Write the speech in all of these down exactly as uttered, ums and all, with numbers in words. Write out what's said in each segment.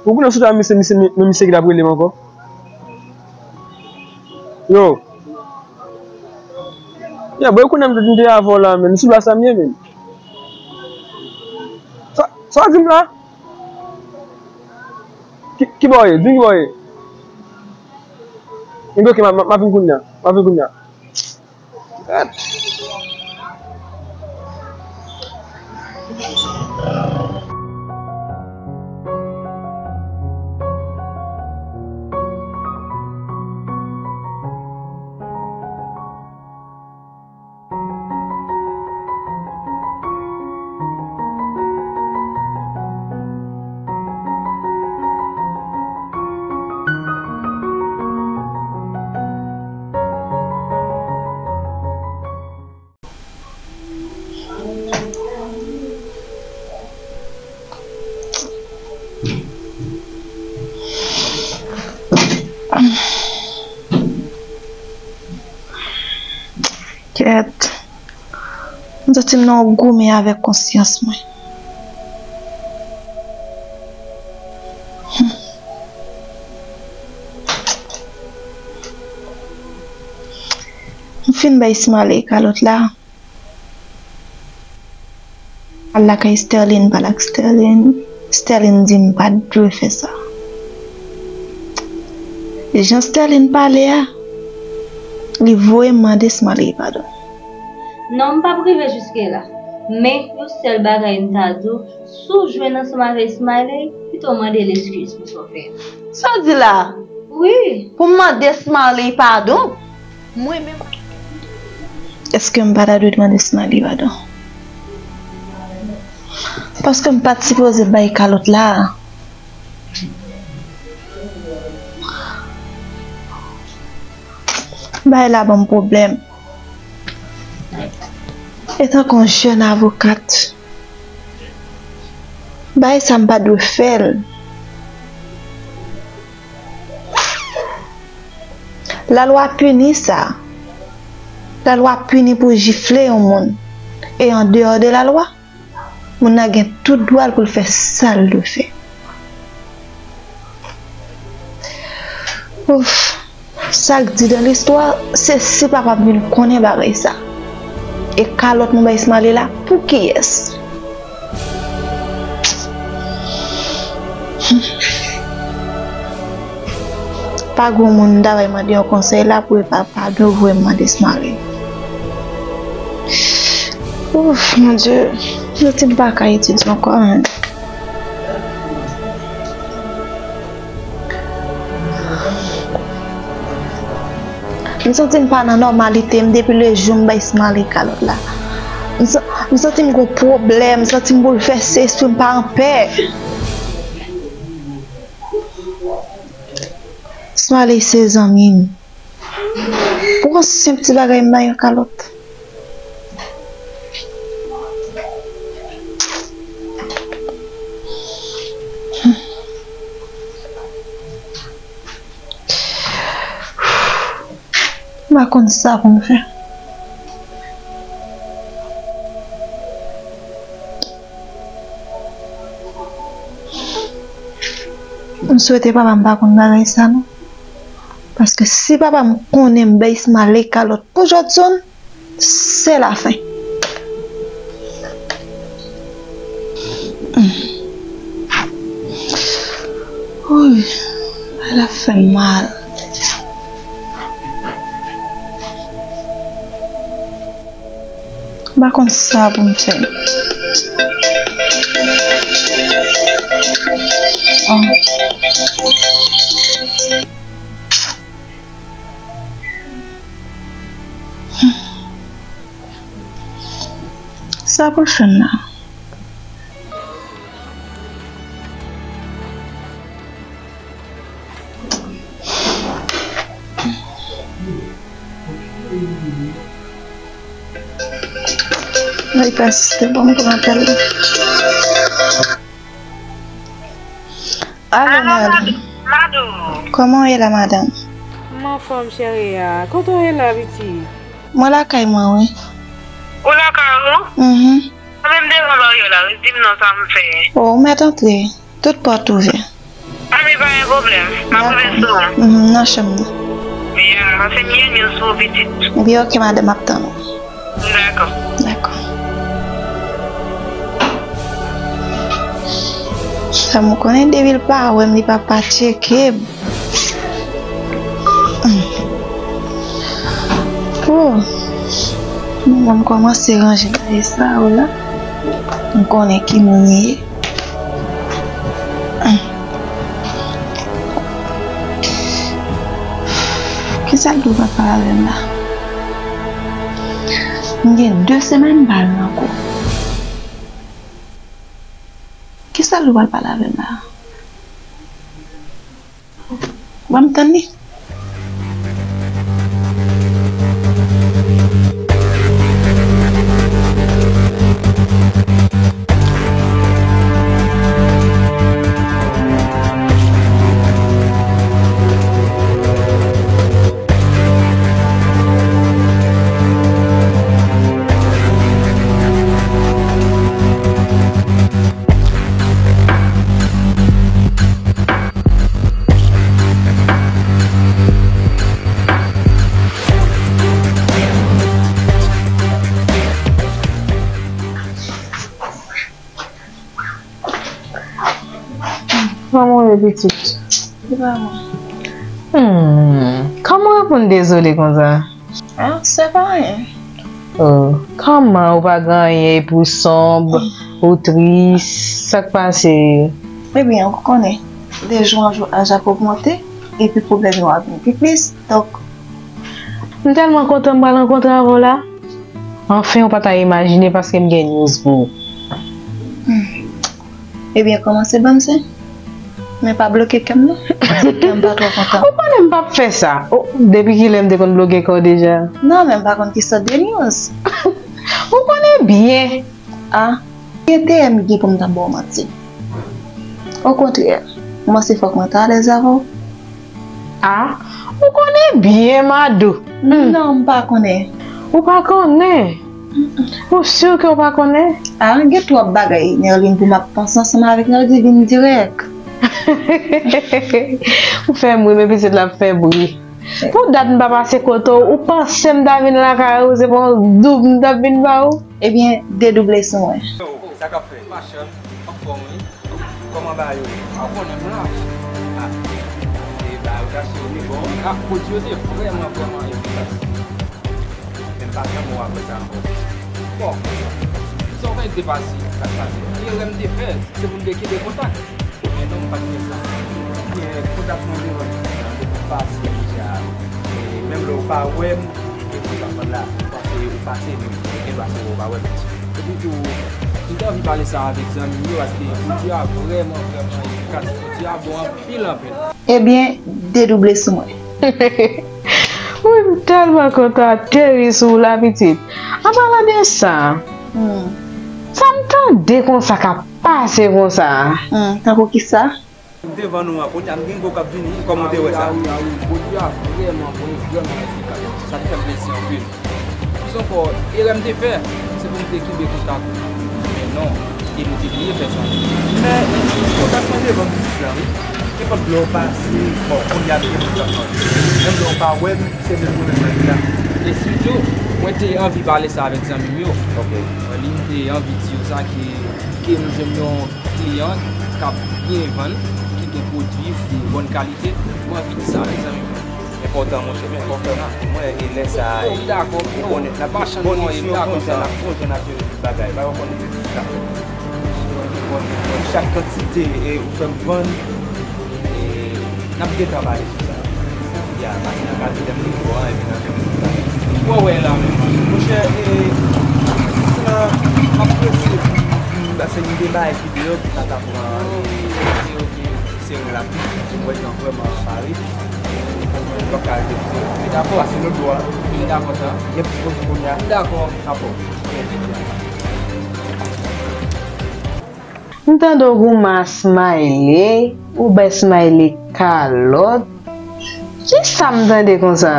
Ou konnen sou ta misye, misye, men misye ki t ap rele m ankò. Yo. Yo, boy, konnen m te, m te avè w la, men sou la sa m ye, men. Sa, sa w di m la? Ki, ki bò w ye? Di m ki bò w ye. Ebyen, ok, m a, m a, m a vin kounye a. M a vin kounye a. Kèt. M santi m nan yon goumen avèk konsyans mwen. M fin bay Smiley kalòt la. Al lakay Sterline, pale ak Sterline. Sterline di m pa t dwe fè sa. Jan Sterline pale a, li voye m mande Smiley padon. Non, m p ap rive jiske la. Men, yon sèl bagay m ta di w, si w jwenn ansanm avèk Smiley, pito w mande l eskiz pou sa w fè a. Sa w di la? Wi. Pou m mande Smiley padon? Mwen menm. Èske m pa ta dwe mande Smiley padon? Paske m pa t sipoze bay kalòt la. Bagay la ban m pwoblèm. Etanke yon jèn avokat, bagay sa m pa dwe fè l. Lalwa pini sa. Lalwa pini pou jifle yon moun. E andeyò de lalwa, moun nan gen tout dwa l pou l fè sa l dwe fè. Ouf. Sa k di dan listwa, se si papa m vin konnen bagay sa. E kalòt mwen bay Smiley la, pou kiyès? Pa gen moun m ta bay mande yon konsèy la pou e pa padon voye m mande Smiley. Ouf, mon Dieu, m santi m pa ka etidye ankò menm. M santi m pa nan nòmalite m depi le jou m bay Smiley kalòt la. M sa-, m santi m gon pwoblèm, m santi m boulvèse, espri m pa anpè. Smiley se zanmi m. Pou yon senp ti bagay, m ba yon kalòt. M pa konn sa pou m fè. M swete papa m pa konn bagay sa non. Paske si papa m konnen m bay Smiley kalòt pou Jodson, se lafen. Wouy, bagay la fè m mal. M pa konn sa pou m fè. Ah. Sa pou l fè m la. Ay, pasiste, bon, m pran apèl la. Alo, Alo, Marlene. Mad-, Madou. Kòman w ye la, madanm? M anfòm, cheri a. Kote w ye la, pitit? Mwen lakay mwen, wi. Ou lakay ou? Mhm. Mwen menm devan barye la, wi. Di m non, sa m fè. O, ou mèt antre. Tout pòt ouvè. Anben, pa gen pwoblèm. M ap rive sou ou. Mhm, nan chanm nan. Ya, se m gen news pou ou, pitit. Ebyen, oke, madanm, m ap tann ou. Dakò. Dakò. Sa m konnen depi l pa wè m, li pa pa tcheke m. Oh. Mwen, m kòmanse ranje bagay sa yo la. M konnen ki moun li ye. Kisa l di w pral pale avè m la? M gen de semèn m pa al nan kou. Kisa l di w pral pale avè m la? Ban m tann li. Kòman w ye, pitit? Li pa bon. Hmm, kòman w ap konn dezole konsa? Ah, se pa anyen. Oh, kòman ou pa gen anyen epi ou sonb, ou tris, sa k pase? Ebyen, ou konnen, de jou an jou, laj ap ogmante, epi pwoblèm yo ap vin pi plis. Donk, m tèlman kontan m pral rankontre avè w la. Anfen, ou pa ta imajine paske m gen news pou ou. Hmm. Ebyen, kòmanse ban m sa. Men pa bloke kè m non. Paske kè m pa twò kontan. Ou konnen m p ap fè sa. Oh, depi kilè m te konn bloke kè w deja? Non, men m pa konn ki sòt de news. Ou konnen byen. Ah, ki enterè m gen pou m ta ba w manti? Okontrè, mwen se fòk mwen ta alèz avè w. Ah, ou konnen byen, Madou. Hmm. Non, m pa konnen. Ou pa konnen? Mm-mm. Ou si ke w pa konnen? Ah, gen twòp bagay, Nerline, pou m ap panse ansanm avèk Nerline, vin dirèk. Ou fè m ri, men pitit la ap fè bri. Pou dat m pa pase kote w, ou panse m ta vin lakay ou, se pa yon doub m t ap vin ba ou? Ebyen, dedouble sou mwen. Yo, sa k ap fèt? Machann, anfòm wi. Kòman bagay yo ye? A, ou konnen m la. A, e bagay yo t ap sou li bon. A, pwodui yo te vrèman, vrèman efikas. Men m pa janm wè w apre sa ankò. Bon, sa w konn te pase, sa k pase. Erè m te fè, se pou m te kenbe kontak. Men non, m pa t fè sa. Ebyen, kontak mwen te vant, depi m pase deja. E menm lè w pa wè m, e kontak mwen la. Ou pase, ou pase, men gen dwa se ou pa wè m. Epi tou, m te anvi pale sa avèk zanmi m yo, paske pwodui a vrèman, vrèman efikas. Pwodui a bon anpil, anpil. Ebyen, dedouble sou mwen. Wi, m tèlman kontan ateri sou w la, pitit. An palan de sa, hmm, sa m tande konsa k ap pase konsa. Hmm, tankou kisa? M te vann ou an, kounye a m gen gwo k ap vini, kòman w te wè sa? A wi, a wi, pwodui a vrèman bon, vrèman efikas. Sa te fè m plezi anpil. Plis ankò, erè m te fè, se pou m te kenbe kontak ou. Men non, e m te bliye fè sa. Men, kontak mwen te vann pitit la, wi. Nenpòt lè w pase, bon, kounye a m gen moun k ap mande. Menm lè w pa wè m, se menm mwen menm la ki la. E sitou, mwen te anvi pale sa avèk zanmi m yo. Ok. Li m te anvi di yo sa ke, ke m jwenn yon kliyan k ap byen vann, ki gen pwodui de bòn kalite, mwen anvi di sa avèk zanmi mwen. Enpòtan, monchè, men enpòtan pou mwen, e lè sa a, ou konnen, n ap gen bonus yo konsa, n ap konsa, n ap gen bagay, bagay ou konnen, se sa. Chak kantite, e, ou fè m vann, e, n ap gentan pale sou sa. Ya, pase nan kalite m li bon, epi nan. Ou wè la menm. Monchè, e, sa, m ap prese pou, pou, paske m gen bagay ki deyò ki pa ta pran, e, sere la. M wè jan vrèman pare. M p ap ka rete pou. Dakò. Pase lòt bò a. Dakò, sa. Gen plis moun kounye a. Dakò. Dakò. M tande w goumen a Smiley, ou bay Smiley kalòt. Kisa m tande konsa?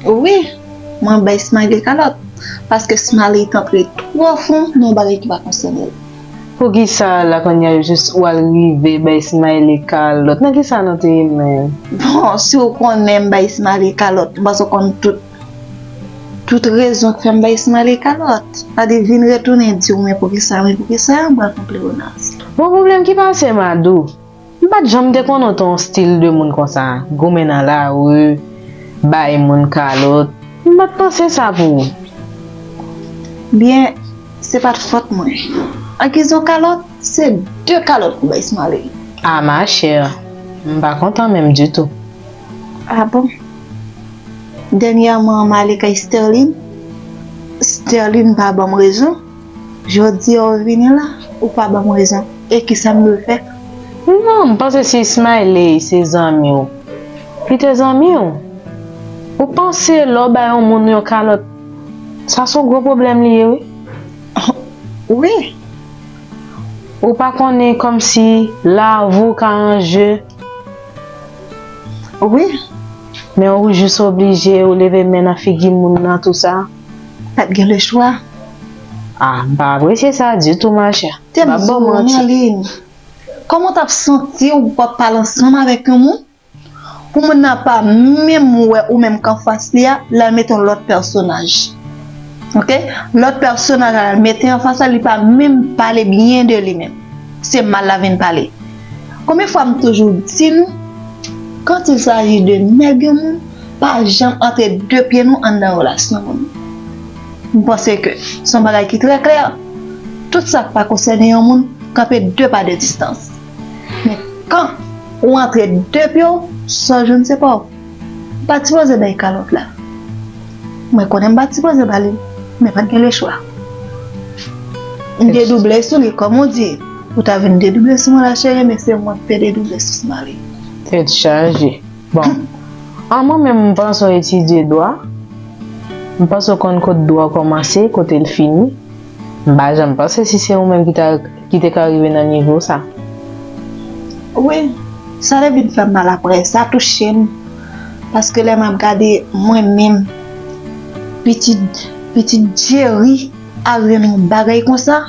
Wi, mwen bay Smiley kalòt, paske Smiley t antre twò fon nan yon bagay ki pa konsène l. Poukisa la kounye a jis ou al rive bay Smiley kalòt? Nan kisa nou te ye menm? Bon, si w konnen m bay Smiley kalòt, m panse w konn tout, tout rezon k fè m bay Smiley kalòt. Sa di vin retounen di w, men poukisa, men poukisa, m pral fè yon pleyonas. Bon, pwoblèm ki pase m a di w. M pa t janm te konnen w te yon stil de moun konsa, goumen nan lari, bay moun kalòt. M pa t panse sa pou ou. Byen, se pa t fòt mwen. An ki zo kalòt, se de kalòt pou bay Smiley. A machè, m pa kontan menm ditou. A bon? Dènyèman, m ale kay Sterline. Sterline pa ban m rezon. Jodi a w vini la, ou pa ban m rezon. E kisa m dwe fè? Non, m panse si Smiley se zanmi w, li te zanmi w. Ou panse lè w bay yon moun yon kalòt, sa se yon gwo pwoblèm li ye, wi. Wi. Ou pa konnen kòmsi lavi w ka an je. Wi. Men ou jis oblije, ou leve men nan figi moun nan, tou sa. Pa t gen lechwa. Ah, m pa apresye sa ditou, machè. Te m di w, Marlene, kòman w t ap santi w pou w ap pale ansanm avèk yon moun, pou moun nan pa menm wè ou menm k anfas li a, l al mete yon lòt pèsonaj. Oke? Lòt pèsonaj la, l al mete anfas la, li pa menm pale byen de li menm. Se mal l ap vin pale. Konbyen fwa m toujou di nou, quand il s'agit de nèg yon moun, pa janm antre de pye nou anndan relasyon moun. M panse ke se yon bagay ki trè klè. Tout sa k pa konsène yon moun, kanpe de pa de distans. Men kan ou antre de pye w, sa w jwenn se pa w. M pa t sipoze bay kalòt la. Mwen konnen m pa t sipoze ba li, men pa t gen lechwa. M dedouble sou li, kòm ou di. Ou ta vin dedouble sou mwen la, cheri, men se mwen ki te dedouble sou Smiley. Tèt chaje. Bon, an mwen menm, m panse w etidye dwa. M panse w konn kote dwa kòmanse, kote l fini. M pa janm panse si se ou menm ki ta, ki te ka rive nan nivo sa. Wi, sa te vin fè m mal apre, sa touche m. Paske lè m ap gade mwen menm, pitit, pitit Jerry al jwenn yon bagay konsa,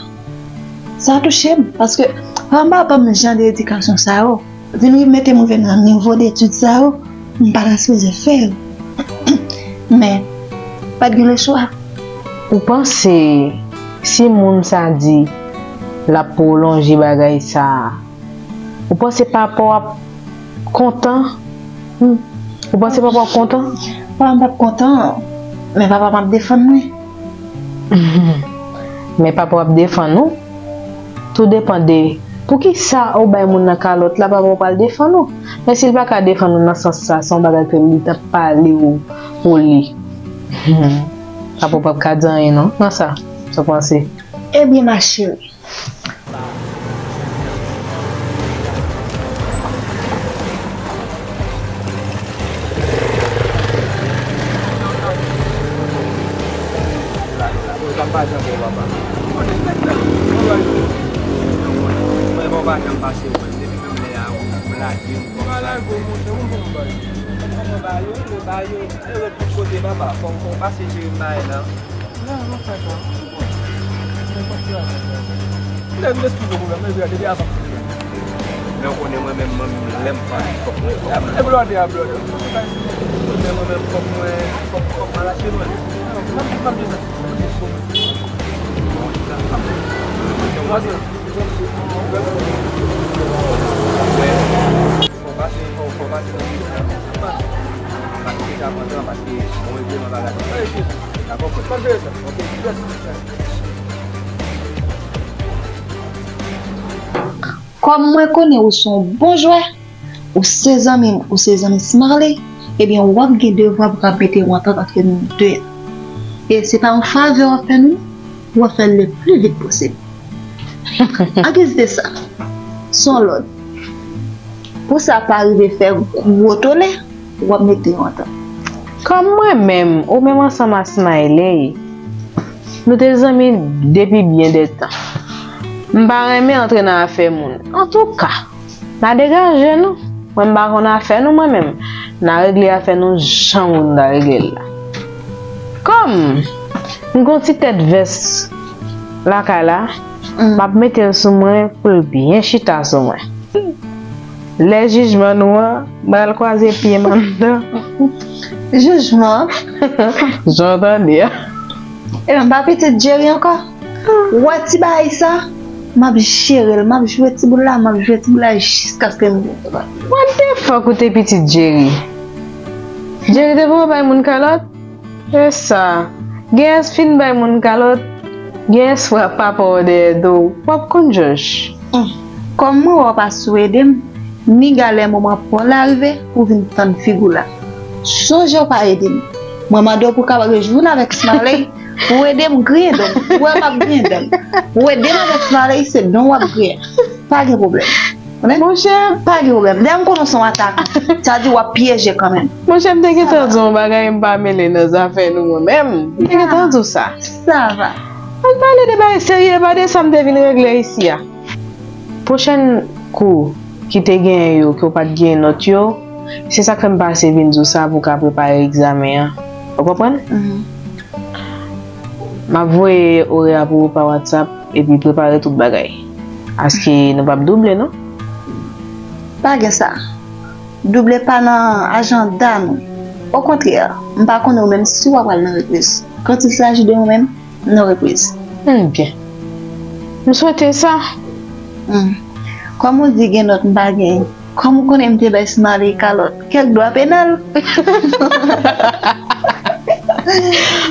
sa touche m. Paske papa m pa ban m jan de edikasyon sa yo. Vin mete m rive nan nivo detid sa yo, m pa ta sipoze fè yo. Men, pa t gen lechwa. Ou panse si moun sa di l ap pwolonje bagay sa a, ou panse papa w ap kontan? Hmm. Ou panse papa w ap kontan? Papa m p ap kontan, men papa m ap defann mwen. Men papa w ap defann ou. Tou depann de poukisa ou bay moun nan kalòt la, papa w pral defann ou. Men si l pa ka defann ou nan sans sa, se yon bagay ke li t ap pale w pou li. Papa w p ap ka di anyen non nan sa. Sa w panse? Ebyen, ma chérie. Mwen pa janm pase mwen, depi menm lè a ou lage m konsa. Mwen ba yo, mwen ba yo, yo tout kote papa, fò, fò pase jere m bay la. Lè m eskize w, men depi avan m te la. Men w konnen mwen menm, mwen menm, lè m pa fòk mwen, fòk mwen. E blòdè a blòdè. Men mwen menm, fòk mwen, fòk, fòk mwen lage mwen. M ap, m ap di sa. Fò pase, fò, fò pase nan peyi sa. Paske sa pran tan, paske bon regleman bagay. Dakò, frè? M ap jere sa. Ok, mèsi. Kòm mwen konnen ou se yon bon jwè, ou se zanmi m, ou se zanmi Smarley, ebyen w ap gen devwa pou w ka mete yon antant ant nou de. E se pa yon favè w ap fè nou, w ap fè l le pli vit posib. Angiz de sa, se yon lòd. Pou sa pa rive fè gwo tole, w ap mete yon antant. Kòm mwen menm, ou menm ansanm a Smarley, nou te zanmi depi byen de tan. M pa renmen antre nan afè moun. Antouka, n a degaje nou. Mwen m pa konn afè nou mwen menm. N a regle afè nou jan moun ta regle l la. Kòm m gen yon ti tèt vès lakay la, m ap mete l sou mwen pou l byen chita sou mwen. Lè jijman nou an, m pral kwaze pye m anndan. Jijman? Jan w tande a. Ebyen, m pa pitit Jerry ankò. Ou wè ti bagay sa? M ap jere l, m ap jwe ti boul la, m ap jwe ti boul la jiskaske m vin. What the fuck ou te pitit Jerry? Jerry te poko bay moun kalòt? E sa, G S fin bay moun kalòt, G S frape papa w dèyè do w, w ap konn jòj. Kòm mwen wè w pa sou ede m, ni galè moman pa w la rive pou w vin tann figi w la. Sonje w pa ede m. Mwen mande w pou w kapab rejwenn avèk Smiley, pou w ede m griyen do m. Ou wè m ap griyen do m. Ou ede m avèk Smiley, se don w ap griyen. Pa gen pwoblèm. Monchè, pa gen pwoblèm. Dayè, m konnen w se yon atakan. Sa di w ap pyeje kanmenm. Monchè, m te gentan di w yon bagay, m pa mele nan zafè nou, mwen menm. M te gentan di w sa. Sa va. Ann pale de bagay serye, pa de sa m te vin regle isi a. Pwochèn kou ki te genyen yo, ke w pa t genyen nòt yo, se sa k fè m pase vin di w sa pou w ka prepare egzamen an. Ou konprann? M ap voye orè a pou ou pa WhatsApp epi prepare tout bagay. Aske nou p ap double, non? Pa gen sa. Double pa nan ajanda nou. Okontrè, m pa konnen ou menm si w ap pral nan repriz. Quand il s'agit de ou menm, nan repriz. Hmm, byen. M swete sa. Hmm. Kòm ou di gen nòt m pa genyen. Kòm ou konnen m te bay Smiley kalòt, kèk dwa penal.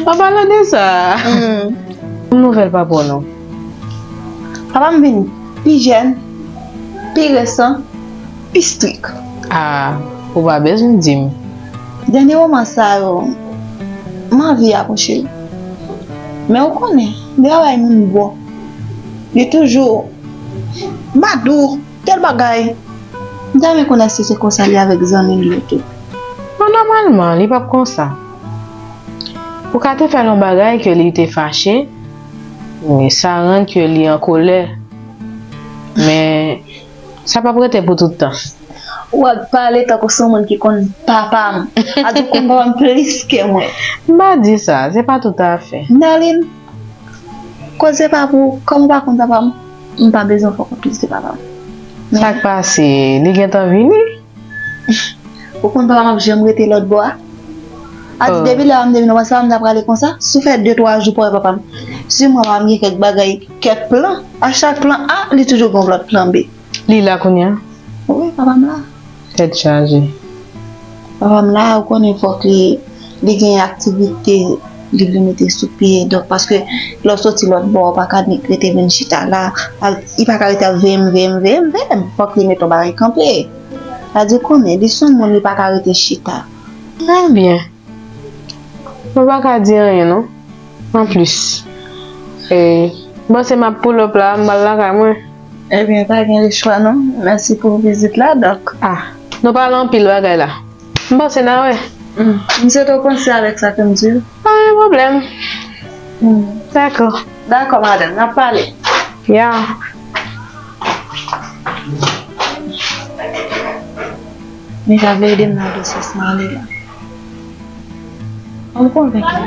An palan de sa, hmm, nouvèl papa w non? Papa m vin pi jèn, pi resan, pi strik. Ah, ou pa bezwen di m. Dènye moman sa yo, m anvi apwoche l. Men ou konnen, lè yon bagay moun bò, li toujou madou. Tèl bagay. M ta renmen konnen si se konsa li avèk zanmi l yo tou. Bon, nòmalman, li p ap konsa. Ou ka te fè l yon bagay ke li te fache, men sa rann ke li an kolè. Men, sa p ap rete pou tout tan. W ap pale tankou se yon moun ki konn papa m. A di w konn papa m plis ke mwen. M pa di sa, se pa toutafè. Nalin, koze pa pou ou, kòm ou pa konn papa m, m pa bezwen fè w konplis de papa m. Men sa k pase, li gentan vini? Ou konn papa m ap janm rete lòt bò a? A di, oh, depi lè a m te vin nan pase papa m ta prale konsa, si w fè de twa jou pa w wè papa m. Si mwen papa m gen kèk bagay, kèk plan, a chak plan A, li toujou gen yon lòt plan B. Li la kounye a? Wi, papa m la. Tèt chaje. Papa m la, ou konnen fòk li, li gen aktivite li vle mete sou pye. Donk, paske lè w soti lòt bò, ou pa ka ni rete vin chita la. Al, li pa ka rete ap veye m, veye m, veye m, veye m. Fòk li mete yon bagay kanpe. Sa di, ou konnen, li se yon moun, li pa ka rete chita. Trè byen. Mwen pa ka di anyen, non. Anplis, e, m panse m ap pull up la, m pral lakay mwen. Ebyen, pa gen lechwa, non. Mèsi pou vizit la, dòk. Ah, nou pale anpil bagay la. M panse n a wè. Hmm. M swete w panse avèk sa ke m di w. Pa gen pwoblèm. Hmm. Dakò. Dakò, madanm. N ap pale. Ya. Men ta vle ede m nan dosye Smiley la. An m konvenki.